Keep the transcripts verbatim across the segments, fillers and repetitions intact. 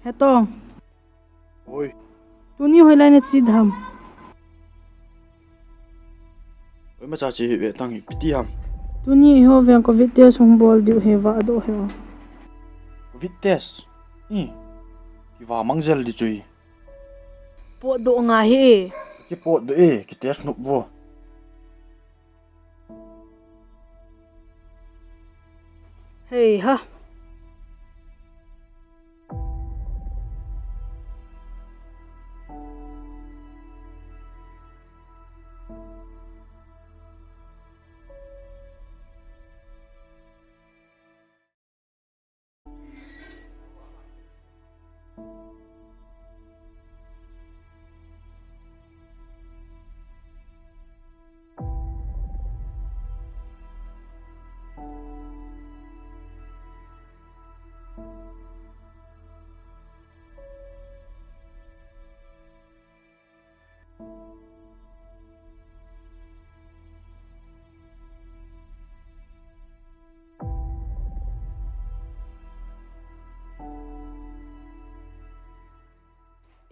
Hetong. Oi. Tuni hoilai nache dem? Oi, macha che hih ve tang, ipi ti ham? Tuni eiho veng Covid test hung bol diu ahi, vah doh hih o. Covid test? I, kivah mang jel ding chu. Potdoh ngai hih e. Kipotdoh e, kitest nop vo. Hei ha.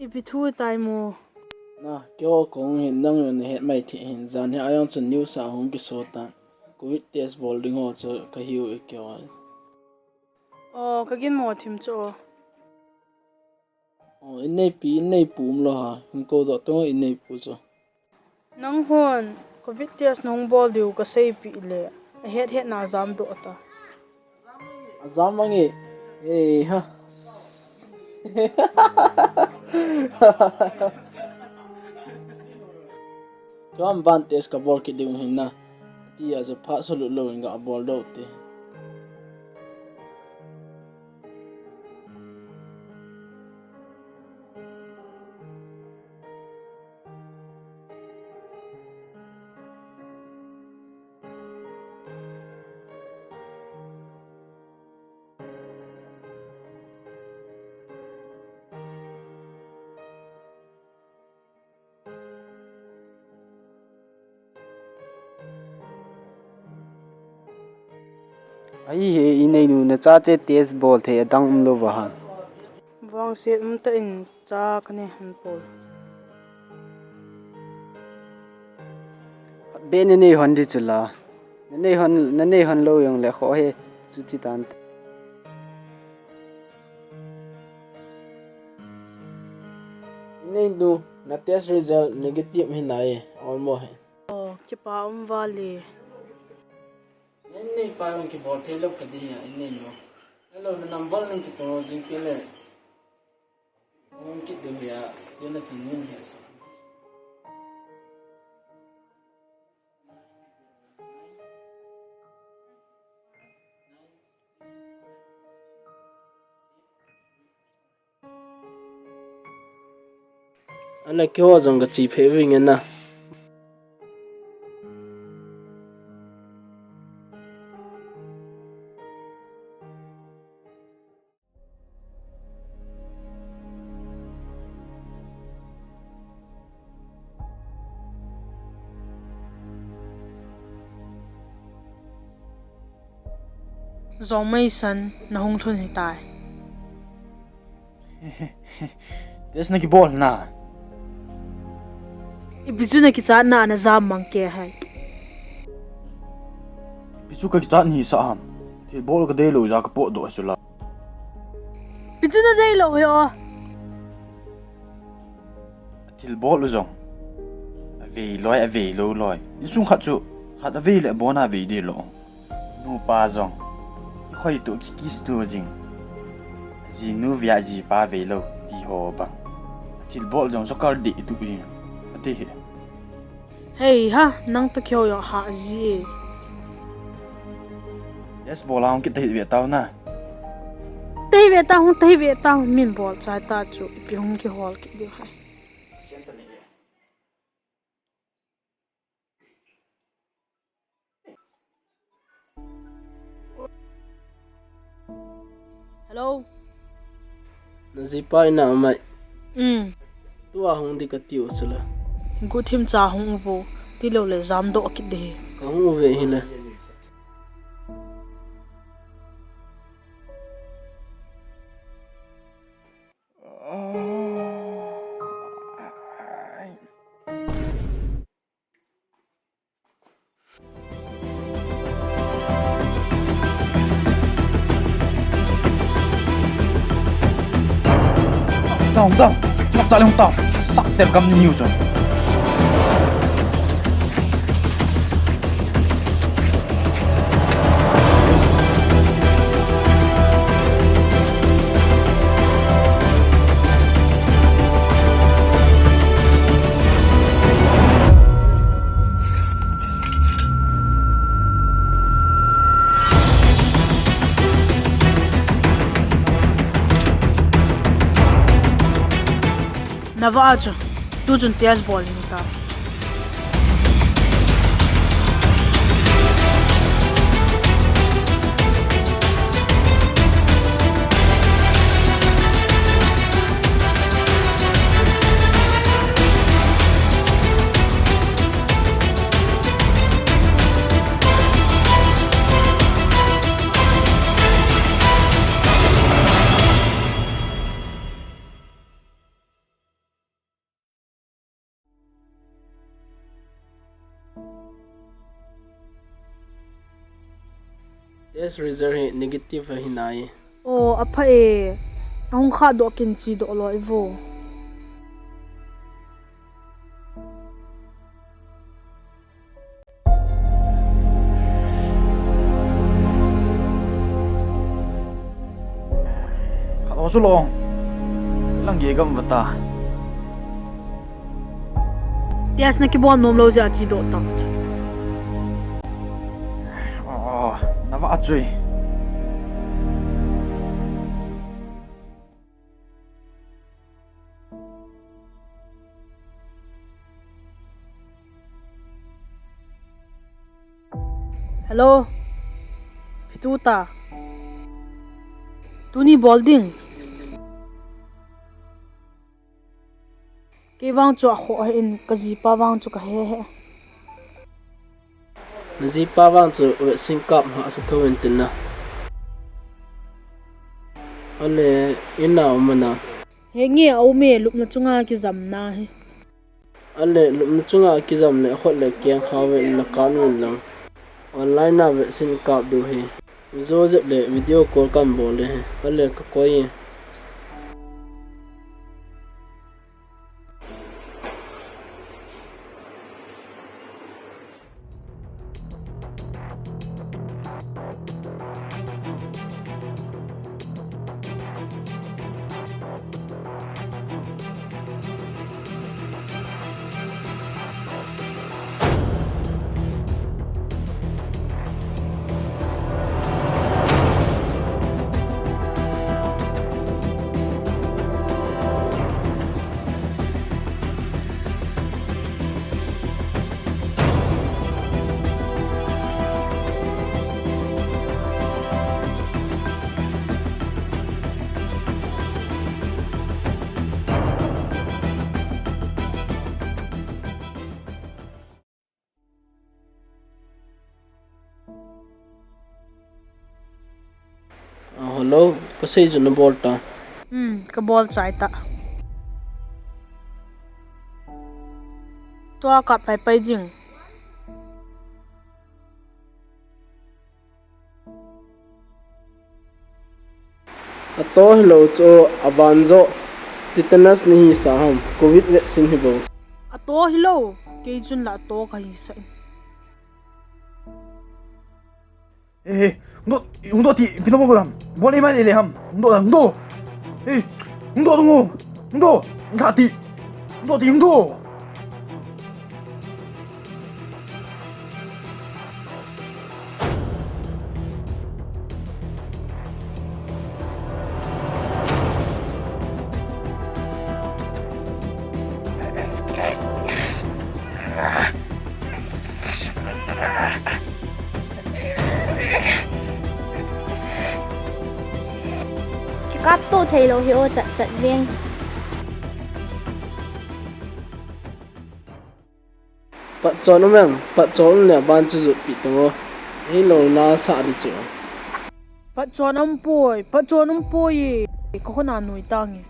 Ipi thu tai mo? Na, keiho kahung hin nang jong nahet mai thei hin, jan hi a jong chun news a hung kiso tan. Covid test bol ding ho chu kahiu e keiho. O, kaginmo thim chu o. O, inneipi, inneipu umlou ham, hin koudoh tang o inneipu chu. Nanghon Covid test nahung bol diu kaseipeh le, ahet het na jamdoh ta. Ajam mange. Ei ha. Tuam ban test kabol kit diu hin na. Tia chu phat sulut louvin gabol doh te. Ahi he, inneinu, nachate test bol thei adang umlou va ham? Vangset umtah in cha kanei hon poi. Be nanei hon ding chu la. Nanei hon, nanei hon lou jongle kho he, chuti tan. Inneinu, na test result negative hi nai, olmo hi. O, kipa um vale. Inneipa jong kibol thei lou kati a, inneinu. Hello, na number nang kito jing kit le. Hung kit ding hia, kei na sing ning hia sa. Ana keiho jong kache phei vinge na. Jong meisan nahung lhun hitai. Test nakibol na. Ipi chu nakichat na, najam mang kei hai. Ipi chu kakichat hisah ham. Thilbol kadeilou jeh a kapotdoh chu la. Ipi chu nadeilou hi o. Athilbol u jong. Avei loi, avei lou loi. Insung khat chu, khat avei le abon a avei ding lou. Nupa jong kikhoi tu, kikiss tu jing. Jinu via jipa veilou ti ho bang. Athilbol jong jokal deh tu jing. Ati hi. Hei ha, nang toh keiho jong ha ji e. Yes, bol a hung kit tahih ve tau na. Tahih ve tau, hung tahih ve tau, min bol chai ta chu, ipi hung kihol kit diu hai. Hello. Najipa in a um ai. Um. Tua hung ding kati u chula. Guhthim cha hung uvo. Tilou le jamdoh kit ding hi. Kahung uve hile. Tao, tao. Nok cha le hung tao. Sak tel gam ni niu chun. Nava a chu, tu chun test bol ding ta. Test result hi negative ahi nai. Oh, apha e. Ahung kha doh kin chi doh lo ivo. Khat ho chu lo. Lang ge gam vata. Test na kibol nom lo jeh a chi doh tam. Oh, nava a chui. Hello. Pitu ta. Tuni bol ding. Kei vang chu akhoh hih in, ka jipa vang chu ka he he. Na jipa vang chu vaccine kap hahsa thou in tin na. Ale, in a um ana. He nge a um e, lupna chunga kijamna hi. Ale, lupna chunga kijam le, akhut le keng kha uvin na kan un lang. Online a vaccine kap diu hi. Joseph le video call kan bol le hi. Ale, ka koi e. Ah, hello, ka sei chu na bol ta. Hmm, ka bol chai ta. Tua kap pai pai jing. Ato hilou chu aban joh tetanus nahi sa ham, covid vaccine hi bou. Ato hilou, kei chun la ato kahi sa in. Eh, eh, hung doh, hung doh ti, pino bol ko lam. Bol ei mai le le ham. Hung doh lam, hung doh. Eh, hung doh, hung doh. Hung doh. Hung doh ti. Hung doh ti, hung doh. Kikap to thei lou hi o, chat chat jeng. Patchon um em, patchon um le ban chu jot pi tang o. Ei lo na sa di chu. Patchon um poi, patchon um poi e. Ka khona nui tang e.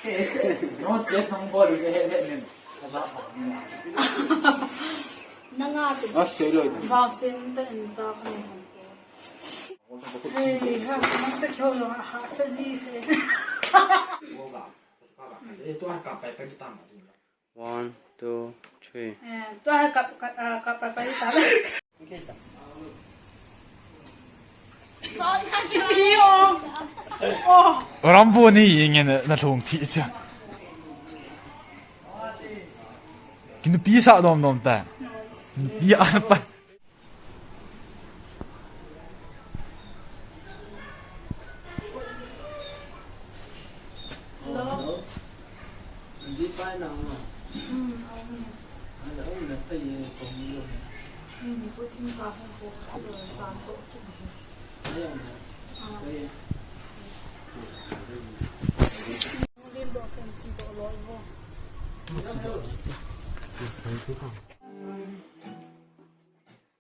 No, test nang bol se he he nen. Nanga tu. Ah, sei loi. Vaccine ta in ta ka ni. Hey, ha, nang ta kyo lo ha sa ni he. One, two, three. Eh, tua hai kap, kap, ah, kap, kap, kap, kap. Rambo ni ingen na thong thi cha. Kinupi sa dom dom ta. Nupi an pa. Hello. Hello. Is it fine now, ma? Hmm, okay. Ana um na thei e, ko mi lo. Hmm, ko tin sa ho ko ko lo sa ko ki. Ai, um na. Ah. Ai. Lim do kan chi do lo vo.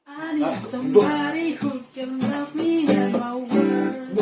I need somebody who can love me and my words.